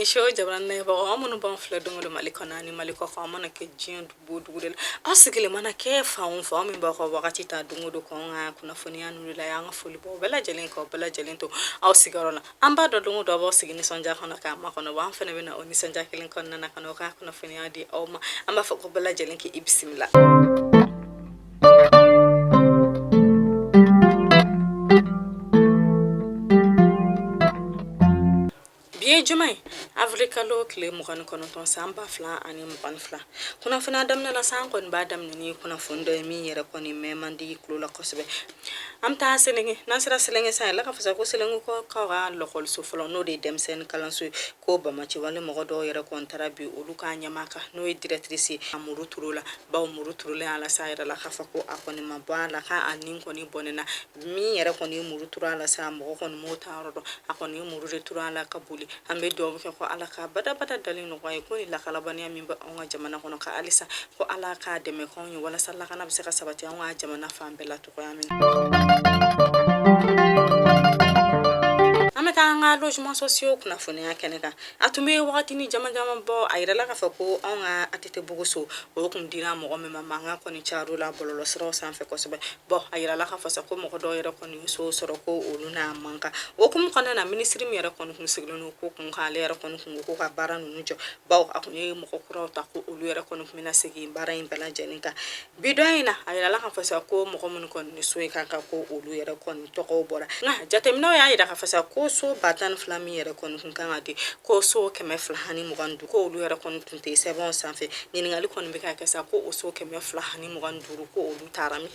show jabarani lajɛbagaw, aw minnu b'an filɛ don o don Mali kɔnɔ ani Mali kɔkan, aw mana kɛ diɲɛ dugu o dugu de la, aw sigilen mana kɛ fan o fan, aw min b'aw ka wagati ta don o don k'anw ka kunnafoniya ninnu lajɛ, an ka foli b'aw bɛɛ lajɛlen k'aw bɛɛ lajɛlen to aw sigiyɔrɔ la. An b'a dɔn don o don aw b'aw sigi nisɔndiya kɔnɔ k'an makɔnɔ, wa an fana bɛ na o nisɔndiya kelen kɔnɔna na ka na aw ka kunnafoniya di aw ma. An b'a fɔ ko bɛɛ lajɛlen k'i bisimila. Bi ye juma ye, avril kalo tile 29 san 2022. Kunnafoniya daminɛ na sa, an kɔni b'a daminɛ ni kunnafoni dɔ ye min yɛrɛ kɔni mɛn man di tulo la kosɛbɛ. An bɛ taa Selenge. N'an sera Selenge sa, yɛlɛ ka fisa ko Selenge kaw ka lɔkɔliso fɔlɔ, n'o de ye denmisɛnnin kalanso ye, ko banbaanci wale mɔgɔ dɔw yɛrɛ kɔni taara bin olu ka ɲɛmaa kan, n'o ye directrice ye, a muru turu la. Bawo muru turulen a la sa, a yirala k'a fɔ ko a kɔni ma bɔ a la, k'a ni kɔni bɔnɛna. Min yɛrɛ kɔni ye muru turu a la sa, mɔgɔ kɔni m'o ta yɔrɔ dɔn. A kɔni ye muru de turu a la ka boli. An bɛ dugawu kɛ ko Ala ka badabada dali nɔgɔya ye, ko ni lakanabaliya min bɛ anw ka jamana kɔnɔ, ka halisa ko Ala k'a dɛmɛ k'anw ye walasa lakana bɛ se ka sabati anw ka jamana fan bɛɛ la cogoya min na. An bɛ taa an ka logement sociaux kunnafoniya kɛnɛ kan. A tun bɛ wagatinin jama jama bɔ, a yirala k'a fɔ ko anw ka ATT bugu so, o tun dira mɔgɔ min ma, mankan kɔni car'o la bɔlɔlɔsiraw sanfɛ kosɛbɛ. Bon, a yirala k'a fɔ sa ko mɔgɔ dɔw yɛrɛ kɔni ye so sɔrɔ, ko olu n'a man kan. O hukumu kɔnɔna na, minisiri min yɛrɛ kɔni tun sigilen don ko kun kan, ale yɛrɛ kɔni tun ko ko ka baara ninnu jɔ, bawo a tun ye mɔgɔ kuraw ta, ko olu yɛrɛ kɔni tun bɛna segin baara in bɛɛ lajɛlen kan. Bi don in na, a yirala k'a fɔ sa ko mɔgɔ minnu kɔni ni so in ka kan, ko olu yɛrɛ kɔni tɔgɔw bɔra. Nka jateminɛw y'a yira k'a fɔ sa ko so 12 min yɛrɛ kɔni tun kan ka di, ko so 225, ko olu yɛrɛ kɔni tun tɛ sɛbɛnw sanfɛ. Ɲininkali kɔni bɛ ka kɛ sa ko o so 225, ko olu taara min?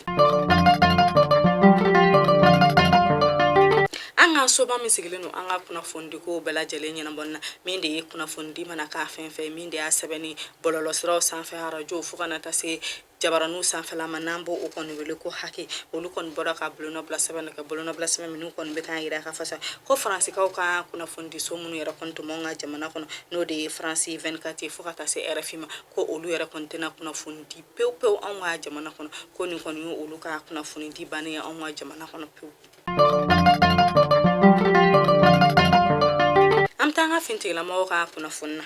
An ka soba min sigilen don an ka kunnafonidiko bɛɛ lajɛlen ɲɛnabɔli na, min de ye kunnafonidi mana k'a fɛn fɛn, min de y'a sɛbɛnni bɔlɔlɔsiraw sanfɛ, arajo, fo ka na taa se jabaraniw sanfɛla ma, n'an b'o kɔni wele ko HAC, olu kɔni bɔra ka bolonɔbila sɛbɛn kɛ. Bolonɔbila sɛbɛn minnu kɔni bɛ k'a yira k'a fɔ sa ko Faransikaw ka kunnafonidiso minnu yɛrɛ kɔni tun b'anw ka jamana kɔnɔ, n'o de ye France 24 ye, fo ka taa se RFI ma, ko olu yɛrɛ kɔni tɛna kunnafoni di pewu pewu anw ka jamana kɔnɔ, ko nin kɔni ye olu ka kunnafoni di bannen ye anw ka jamana kɔnɔ pewu. An bɛ taa an ka finitigilamɔgɔw ka kunnafoni na,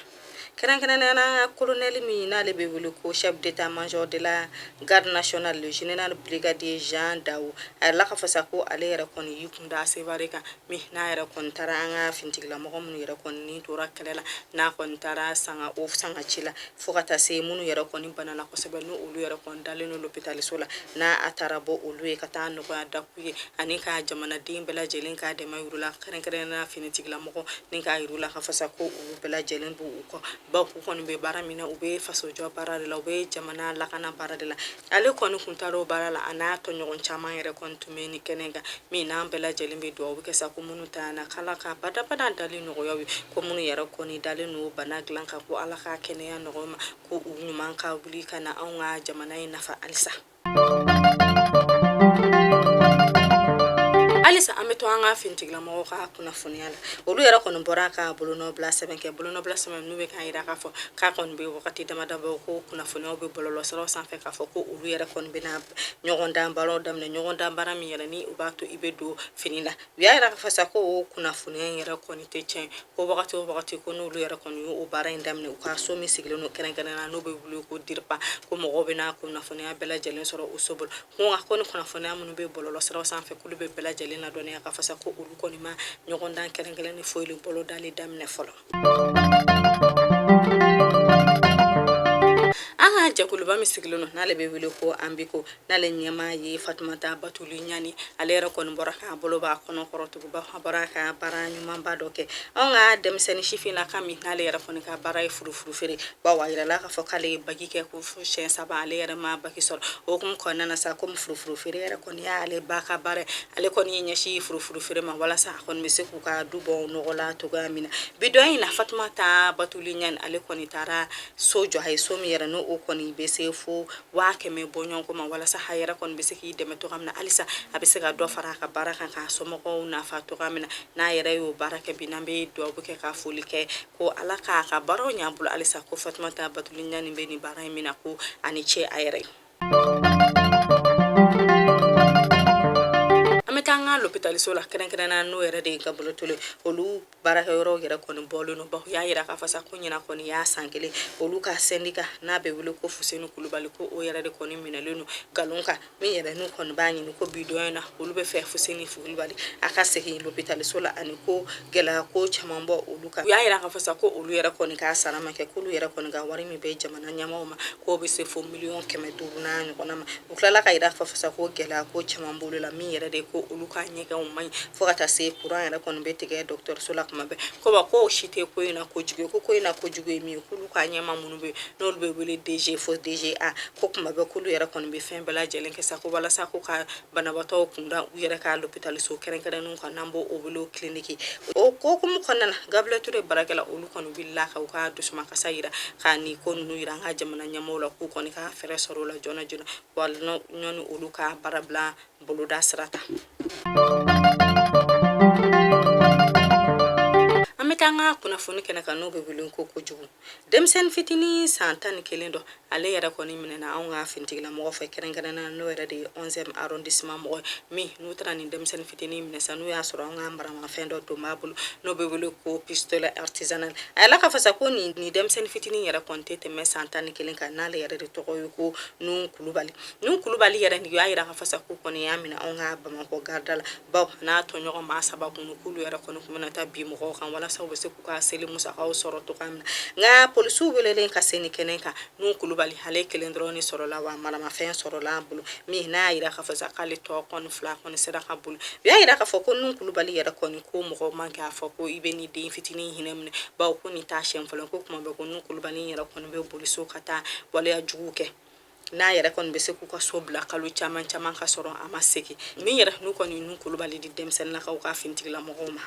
kɛrɛnkɛrɛnnenya la an ka colonel min n'ale bɛ wele ko chef d'état-major de la garde nationale, le général brigadier Jean Dao. A yirala k'a fɔ sa ko ale yɛrɛ kɔni y'i kun da Sevare kan, min n'a yɛrɛ kɔni taara an ka finitigilamɔgɔ minnu yɛrɛ kɔni ni tora kɛlɛ la, n'a kɔni taara sanga o sanga ci la, fo ka taa se minnu yɛrɛ kɔni banana kosɛbɛ, n'o olu yɛrɛ kɔni dalen don lopitaliso la, n'a a taara bɔ olu ye ka taa nɔgɔya da k'u ye, ani ka jamanaden bɛɛ lajɛlen k'a dɛmɛ yir'u la, kɛrɛnkɛrɛnnenya la finitigilamɔgɔ, ni k'a yir'u la k'a fɔ sa ko olu bɛɛ lajɛlen b'u kɔ, bawo u kɔni bɛ baara min na, u bɛ fasojɔ baara de la, u bɛ jamana lakana baara de la. Ale kɔni kun taara o baara la, a n'a tɔɲɔgɔn caman yɛrɛ kɔni tun bɛ nin kɛnɛ kan, min n'an bɛɛ lajɛlen bɛ dugawu kɛ sa ko minnu tanyana, k'Ala ka badabada dali nɔgɔya u ye, ko minnu yɛrɛ kɔni dalen don bana dilan kan, ko Ala ka kɛnɛya nɔgɔya u ma, ko u ɲuman ka wuli ka na anw ka jamana in nafa halisa. Halisa an bɛ to an ka finitigilamɔgɔw ka kunnafoniya la. Olu yɛrɛ kɔni bɔra ka bolonɔbila sɛbɛn kɛ, bolonɔbila sɛbɛn n'u bɛ k'a jira k'a fɔ k'a kɔni bɛ wagati dama dama ko kunnafoniyaw bɛ bɔlɔlɔsiraw sanfɛ k'a fɔ ko olu yɛrɛ kɔni bɛna ɲɔgɔndan baaraw daminɛ, ɲɔgɔndan baara min yɛrɛ ni u b'a to i bɛ don fini la. U y'a yira k'a fɔ sa ko o kunnafoniya in yɛrɛ kɔni tɛ tiɲɛ, ko wagati o wagati ko n'olu yɛrɛ kɔni y'o baara in daminɛ, u ka so min sigilen don kɛrɛnkɛrɛnnenya la, n'o bɛ wele ko DIRPA, ko mɔgɔw bɛna kunnafoniya bɛɛ lajɛlen sɔrɔ o so bolo. Ko nka ko ni kunnafoniya minnu bɛ bɔlɔlɔsiraw sanfɛ, k'olu bɛ bɛɛ lajɛlen ladɔnniya k'a fɔ sa ko olu kɔni ma ɲɔgɔndan kɛrɛnkɛrɛn ni foyi le bolodali daminɛ fɔlɔ. An ka jɛkuluba min sigilen don, n'ale bɛ wele ko AMBICO, n'ale ɲɛmaa ye Fatumata Batuli Ɲani, ale yɛrɛ kɔni bɔra k'a bolo b'a kɔnɔ kɔrɔ tuguba, a bɔra ka baara ɲumanba dɔ kɛ. Anw ka denmisɛnnin sifinnaka min n'ale yɛrɛ kɔni ka baara ye furufuru feere, bawo a yirala k'a fɔ k'ale ye baki kɛ ko fo siɲɛ saba, ale yɛrɛ ma baki sɔrɔ. O hukumu kɔnɔna na sa, komi furufuru feere yɛrɛ kɔni y'ale ba ka baara ye, ale kɔni ye ɲɛsin furufuru feere ma walasa a kɔni bɛ se k'u ka du bɔ nɔgɔ la cogoya min na. Bi don in na, Fatumata Batuli Ɲani, ale kɔni taara so jɔ a ye, so min yɛrɛ n'o kɔni bɛ se fo 100 000 bɔɲɔgɔnko ma, walasa a yɛrɛ kɔni bɛ se k'i dɛmɛ cogoya min na, halisa a bɛ se ka dɔ fara a ka baara kan k'a somɔgɔw nafa cogoya min na. N'a yɛrɛ y'o baara kɛ bi, n'an bɛ dugawu kɛ ka foli kɛ ko Ala k'a ka baaraw ɲɛ a bolo halisa, ko Fatumata Batuli Ɲani bɛ nin baara in min na, ko a ni ce a yɛrɛ ye. An bɛ taa an ka lopitali lopitaliso la kɛrɛnkɛrɛnna n'o yɛrɛ de ye Gabriel Touré, olu baarakɛyɔrɔ yɛrɛ kɔni bɔlen don, bawo u y'a yira k'a fɔ sa ko ɲinan kɔni y'a san kelen olu ka syndicat n'a bɛ wele ko Fuseni Kulubali, ko o yɛrɛ de kɔni minɛlen don nkalon kan, min yɛrɛ n'u kɔni b'a ɲini ko bi don in na olu bɛ fɛ Fuseni Kulubali a ka segin lopitaliso la, ani ko gɛlɛya ko caman bɔ olu kan. U y'a yira k'a fɔ sa ko olu yɛrɛ kɔni ka sara ma kɛ, k'olu yɛrɛ kɔni ka wari min bɛ jamana ɲɛmaaw ma k'o bɛ se fo 500 miliyɔn n'a ɲɔgɔnna ma. U tilala ka yira k'a fɔ sa ko gɛlɛya ko caman b'olu la, min yɛrɛ de ko olu ka ɲɛgɛnw man ɲi, fo ka taa se kuran yɛrɛ kɔni bɛ tigɛ dɔgɔtɔrɔso la kuma bɛɛ. Ko wa k'o si tɛ ko in na kojugu ye, ko in na kojugu ye min ye, k'olu ka ɲɛmaa minnu bɛ yen n'olu bɛ wele DG fo DGA, ko kuma bɛɛ k'olu yɛrɛ kɔni bɛ fɛn bɛɛ lajɛlen kɛ sa ko walasa ko ka banabaatɔw kunda u yɛrɛ ka lopitaliso kɛrɛnkɛrɛnnenw kan, n'an b'o wele kiliniki. O ko hukumu kɔnɔna na, Gabriel Touré baarakɛla olu kɔni wulila ka u ka dusumakasa yira ka nin ko ninnu yira an ka jamana ɲɛmaaw la, k'u kɔni ka fɛɛrɛ sɔrɔ o la joona joona, wa ɲɔni olu ka baarabila boloda sira ta. An bɛ taa an ka kunnafoni kɛnɛ kan, n'o bɛ wele ko kojugu. Denmisɛnnin fitinin san 11 dɔ, ale yɛrɛ kɔni minɛna anw ka finitigilamɔgɔ fɛ, kɛrɛnkɛrɛnnenya n'o yɛrɛ de ye 11e arrondissement mɔgɔ ye, min n'u taara nin denmisɛnnin fitinin minɛ sa, n'u y'a sɔrɔ an ka maramafɛn dɔ don b'a bolo, n'o bɛ wele ko pistolet artisanal. A yɛlɛ k'a fɔ sa ko nin denmisɛnnin fitinin yɛrɛ kɔni tɛ tɛmɛ san 11 kan, n'ale yɛrɛ de tɔgɔ ye ko Nuhu Kulubali. Nuhu Kulubali yɛrɛ nin y'a yira k'a fɔ sa ko kɔni y'a minɛ anw ka Bamakɔ garida la, bawo n'a tɔɲɔgɔn maa saba kun k'olu yɛrɛ kɔni tun bɛna taa bin mɔgɔw kan walasa u bɛ se k'u ka seli musakaw sɔrɔ cogoya min na. Nka polisiw welelen ka se nin kɛnɛ kan, Nuhu Kulubali ale kelen dɔrɔn de sɔrɔla, wa maramafɛn sɔrɔla a bolo, min n'a y'a yira k'a fɔ sa k'ale tɔ kɔni fila kɔni sera ka boli. U y'a yira k'a fɔ ko Nuhu Kulubali yɛrɛ kɔni ko mɔgɔ man k'a fɔ ko i bɛ nin den fitinin hinɛ minɛ, bawo ko nin t'a siɲɛ fɔlɔ, ko kuma bɛɛ ko Nuhu Kulubali yɛrɛ kɔni bɛ boli so ka taa waleya jugu kɛ, n'a yɛrɛ kɔni bɛ se k'u ka so bila kalo caman caman ka sɔrɔ a ma segin. Min yɛrɛ n'u kɔni Nuhu Kulubali di denmisɛnninlakaw ka finitigilamɔgɔw ma.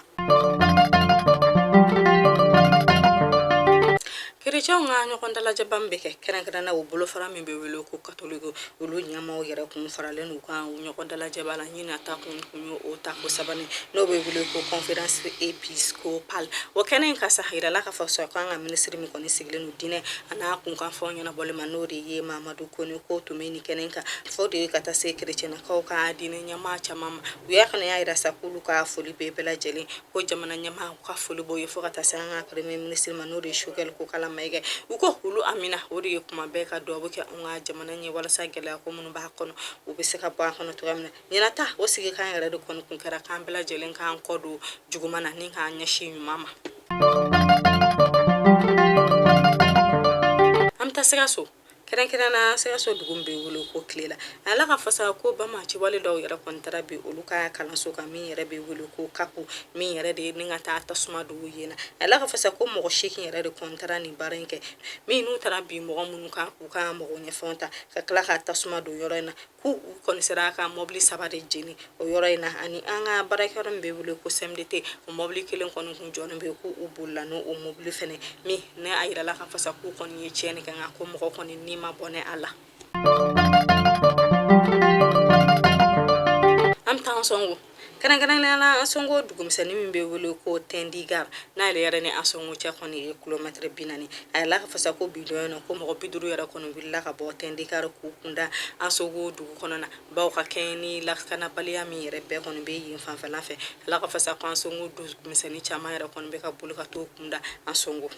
Kerecɛnw ka ɲɔgɔn dalajɛba min bɛ kɛ kɛrɛnkɛrɛnna, o bolofara min bɛ wele ko katoliki, olu ɲɛmaaw yɛrɛ kun faralen u kan ɲɔgɔn dalajɛba la. Ɲinan ta kun ye o tako sabanan, n'o bɛ wele ko conférence épiscopale. O kɛnɛ in kan sa, a yirala k'a fɔ sa k'an ka minisiri min kɔni sigilen don diinɛ a n'a kunkanfɛnw ɲɛnabɔli ma, n'o de ye Mamadu Kone, ko tun bɛ nin kɛnɛ in kan, fo de ka taa se kerecɛnnakaw ka diinɛ ɲɛmaa caman ma. U y'a kɔni y'a yira sa k'olu ka foli bɛ bɛɛ lajɛlen, ko jamana ɲɛmaa ka foli b'o ye, fo ka taa se an ka premier ministre ma, n'o de ye Choguel Kokalla Maïga. U ko olu amina o de ye kuma bɛɛ ka dugawu kɛ an ka jamana ɲɛ, walasa gɛlɛya ko minnu b'a kɔnɔ, u bɛ se ka bɔ a kɔnɔ cogoya min na. Ɲinan ta o sigi kan yɛrɛ de kɔni kun kɛra k'an bɛɛ lajɛlen k'an kɔ don juguman na ni k'an ɲɛsin ɲuman ma. An bɛ taa Sikaso, kɛrɛnkɛrɛnna Sikaso dugu min bɛ wele ko Kilela. Ala ka fasa ko banbaanciwale dɔw yɛrɛ kɔni taara bin olu ka kalanso kan, min yɛrɛ bɛ wele ko CAP, min yɛrɛ de ni ka taa tasuma don yen na. Ala ka fasa ko mɔgɔ 8 yɛrɛ de kɔni taara nin baara in kɛ, min n'u taara bin mɔgɔ minnu kan k'u ka mɔgɔ ɲɛfɛnw ta ka tila ka tasuma don yɔrɔ in na, k'u kɔni sera ka mɔbili 3 de jeni o yɔrɔ in na, ani an ka baarakɛyɔrɔ min bɛ wele ko CMDT, o mɔbili kelen kɔni kun jɔlen bɛ, k'u bolila n'o mɔbili fɛnɛ, min ne a yirala k'a fɔ sa k'u kɔni ye tiɲɛni kɛ, nka ko mɔgɔ kɔni ni ma bɔnɛ a la. An bɛ taa Ansɔngo, kɛrɛnkɛrɛnnenya la Ansɔngo dugumisɛnnin min bɛ wele ko Tɛndigar, n'ale yɛrɛ ni Ansɔngo cɛ kɔni ye kilomɛtɛrɛ 40. A yirala k'a fɔ sa ko bi don in na, ko mɔgɔ 50 yɛrɛ kɔni wulila ka bɔ Tɛndigar k'u kunda Ansɔngo dugu kɔnɔ na, bawo ka kɛɲɛ ni lakanabaliya min yɛrɛ bɛɛ kɔni bɛ yen fanfɛla fɛ. Ala ka fasa ko Ansɔngo dugumisɛnnin caman yɛrɛ kɔni bɛ ka boli ka t'u kunda Ansɔngo.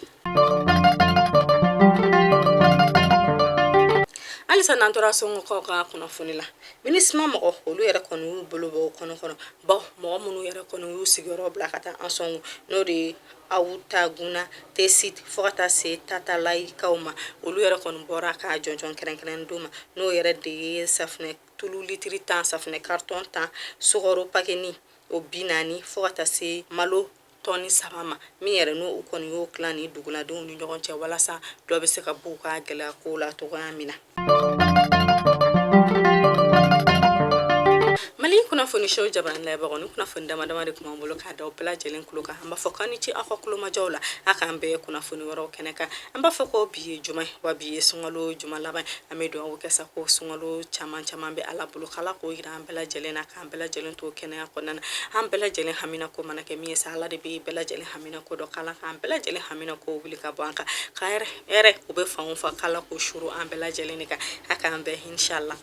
Halisa n'an tora Ansɔngokaw ka kunnafoni la, MINUSMA mɔgɔ olu yɛrɛ kɔni y'u bolo bɔ u kɔnɔ kɔnɔ, bawo mɔgɔ minnu yɛrɛ kɔni y'u sigiyɔrɔ bila ka taa Ansɔngo, n'o de ye Awutaguna Tesit fo ka taa se Tatalayikaw ma, olu yɛrɛ kɔni bɔra ka jɔnjɔn kɛrɛnkɛrɛn d'u ma, n'o yɛrɛ de ye safunɛ tulu litiri 10, safunɛ karitɔn 10, sukaro pakɛni o 40, fo ka taa se malo tɔni 3 ma, min yɛrɛ n'u kɔni y'o tila ni duguladenw ni ɲɔgɔn cɛ, walasa dɔ bɛ se ka b'u ka gɛlɛya kow la cogoya min na. Mali kunnafoni show jabarani lajɛbagaw, ni kunnafoni dama dama de tun b'an bolo k'a da aw bɛɛ lajɛlen tulo kan. An b'a fɔ k'aw ni ce aw ka tulomajɔw la. A k'an bɛn kunnafoni wɛrɛw kɛnɛ kan. An b'a fɔ ko bi ye juma ye, wa bi ye sunkalo juma laban ye. An bɛ dugawu kɛ sa ko sunkalo caman caman bɛ Ala bolo, k'Ala k'o yira an bɛɛ lajɛlen na, k'an bɛɛ lajɛlen to kɛnɛya kɔnɔna na. An bɛɛ lajɛlen hamina ko mana kɛ min ye sa, Ala de bɛ bɛɛ lajɛlen hamina ko dɔn, k'Ala k'an bɛɛ lajɛlen hamina ko wuli ka bɔ an kan, ka hɛrɛ hɛrɛ o bɛ fan o fan, k'Ala k'o suuru an bɛɛ lajɛlen de kan. A k'an bɛn inshallah.